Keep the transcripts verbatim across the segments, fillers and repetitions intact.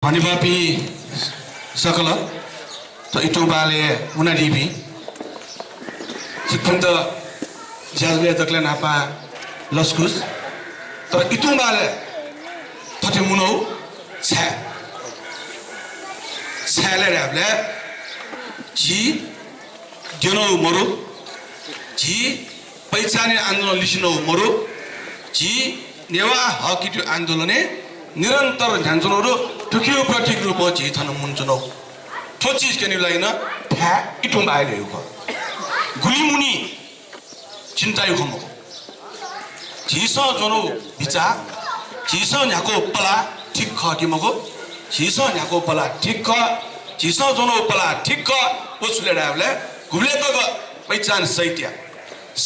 हनेबहःपिं सकल, थ्व इतुंबालय् मुनादीपिं छिकपिन्त ज्याझ्वलय् दकलय् न्हापां लसकुस। तर इतुंबालय् थथे मुनागु छाय्, छाय् धायेबलय् झी द्यनागु मदु, झी पहिचान आन्दोलन लिसिनागु मदु, झी नेवाः हकयागु आन्दोलनय् निरन्तर न्ह्यानाच्वनागु दु। थुकिया प्रतीक रूपं झी थन मुनाच्वनागु। थ्व चिज क्यनेगु लागि नं थाय् इतुंबाय् ल्ययागु खः। गुलि मुनी चिन्ताया खँ मखु। झीसं ज्वनागु बिचाः, झीसं न्ह्याकागु पलाः ठीक खः कि मखु? झीसं न्ह्याकागु पलाः ठीक खः, झीसं ज्वनागु पलाः ठीक खः। व छु ले धायेबलय् गुबलय् तक पहिचान सहितया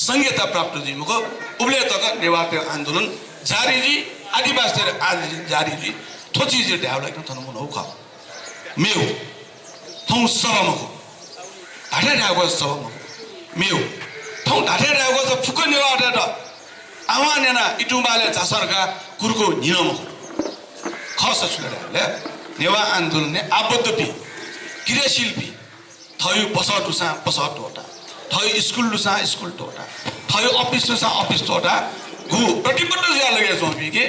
संघीयता प्राप्त जुइ मखु, उबलय् तक नेवाःतय् आन्दोलन जारी जुइ, आदिवासीतय् आन्दोलन जारी जुइ। थ्व चिज धायेबलय् थन मुनागु खः। मेगु। थौं सभा मखु। धात्थें धायेगु सभा मखु। मेगु। थौं धात्थें धायेगु फुक्क नेवाःतय्त आह्वान यानाः इतुंबालय् झासँ धकाः कुर्कुगु न्हि नं मखु। खःसा छु ले धायेबलय् नेवाः आन्दोलनय् आबद्धपिं, क्रियाशीलपिं, थःगु पसः दुसां पसः त्वःताः, थःगु स्कुल दुसां स्कुल त्वःताः, थःगु अफिस दुसां अफिस त्वःताः, गु प्रतिबद्ध जुयाः लगे च्वंपिं कि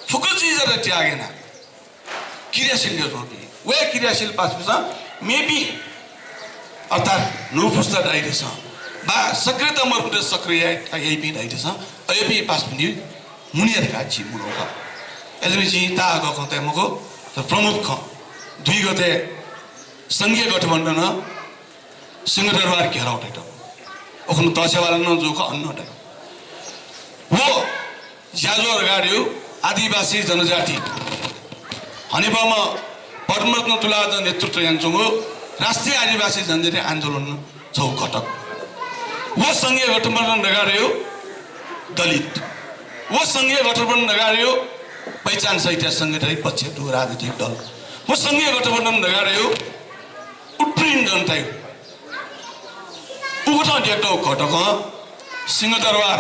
फुक्क चिजयात त्याग यानाः क्रियाशील जुयाच्वंपिं, व हे क्रियाशील पासापिन्सं मेपिं अर्थात् न्हू पुस्ता धाइदिसँ वा सक्रियता मरुपिन्त सक्रिय याइ-, याइपिं धाइदिसँ, अय्‌पिं पासापिनि मुने धकाः झी मुनागु खः। अय्‌जूगुलिं जिं ताःहाकः खँ तये मखु, तर प्रमुख खँ, दुई गते संघीय गठबन्धनं सिंहदरबार घेराउ तयातःगु। उखुन्हु तःसेवालं नं जूगु खः, अन नं तयातःगु। व ज्याझ्वः धकाः धइगु आदिवासी जनजाति हनेबहःम्ह पद्मरत्न तुलाधरं नेतृत्व यानाच्वंगु राष्ट्रिय आदिवासी जनजाति आन्दोलन छगू घटक। व संघीय गठबन्धन धकाः धइगु दलित, व संघीय गठबन्धन धकाः धइगु पहिचान सहितया संघीयताया पक्षय् दुगु राजनीतिक दल, व संघीय गठबन्धन धकाः धइगु उत्पीडित जनताया उकथं दय्‌कातःगु घटकं सिंहदरबार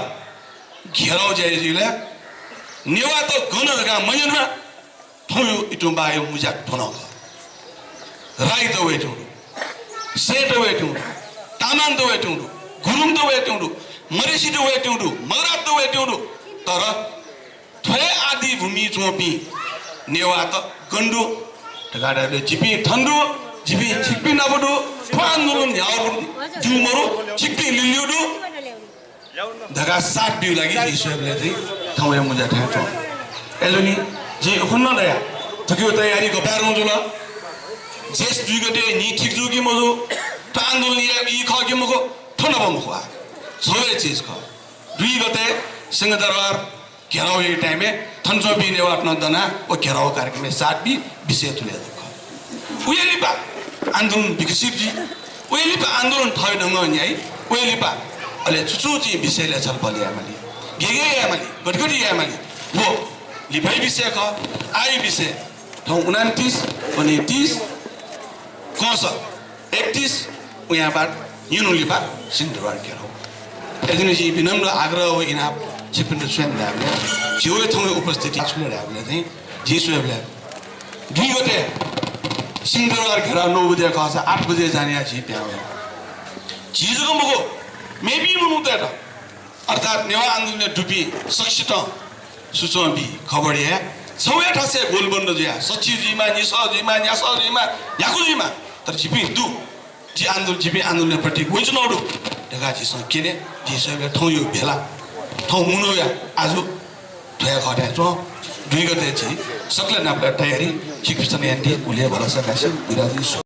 घेराउ जुइबलय् नेवाःत गन धकाः मन्यनाः थौंया इतुंबाया मुँज्या थ्व नं खः। राईत वयेत्यंगु दु, सेंत वयेत्यंगु दु, तामाङत वयेत्यंगु दु, गुरुङत वयेत्यंगु दु, मधेसीत वयेत्यंगु दु, मगरयात वयेत्यंगु दु। तर थ्व हे आदिभूमिइ च्वंपिं नेवाःत गन दु धकाः धायेबलय् जिपिं थन दु, जिपिं छिकपिं नाप दु, थ्व आन्दोलन न्ह्याःगु दु मरु, छिकपिं लिलियु दु धकाः साथ बीगु लागि जिं स्वयेबलय् चाहिँ थौंया मुँज्या थें च्वं। अय्‌जूगुलिं जिं उखुन्हु नं धया, थुकिया तयारी गपाय्‌धुन जुल? जेष्ठ दुई गते न्हि ठीक जू कि मजू? थ्व आन्दोलन यायेगु ई खः कि मखु? थ्व नाप मखु आ। छगू हे चिज खः। दुई गते सिंहदरबार घेराउ याइगु time-य् थन च्वंपिं नेवाःत नं दनाः व घेराउ कार्यक्रमय् साथ बी, विषय थुलि हे खः। उहे लिपा आन्दोलन विकसित जुइ, उहे लिपा आन्दोलन थःगु ढंगं न्ह्याइ, उहे लिपा अले छु छु चाहिँ विषयलय् छलफल यायेमाली, गय् गय् यायेमाली, गथे गथे यायेमाली, व लिपाया विषय खः। आःया विषय थौं उनन्तिस, उनन्तिस, कंस एकतिस, उयां बाद निन्हु लिपा सिंहदरबार घेराउ। अय्‌जूगुलिं जिं विनम्र आग्रह व इनाप छिकपिन्त छु याना धायेबलय्, झी व थौंया उपस्थिति छु ले धायेबलय् चाहिँ जिं स्वयेबलय् दुई गते सिंहदरबार घेराउ नौ बजे खःसा आठ बजे जाने याः झी पिहां वये। झी जक मखु, मेपिं मनूतय्‌त अर्थात् नेवाः आन्दोलनय् दुपिं सकसितं सुचं बी, खबर या। छगू हे थासय् गोलबन्द जुयाः, सछि जुइमा, निसः जुइमा, न्यासः जुइमा, न्याकू जुइमा, तर जिपिं दु। जि आन्दोलन, जिपिं आन्दोलनया प्रतीक वइच्वनागु दु धकाः झीसं क्यने। झी स्वयेबलय् थौंया भेला, थौं मुनाया आजु थ्व हे खः धया च्वं। दुई गते झी सकलें नापलाः तयारी छिकपिन्सं यानादी, उलि हे भलसा कासें बिदा जुइ।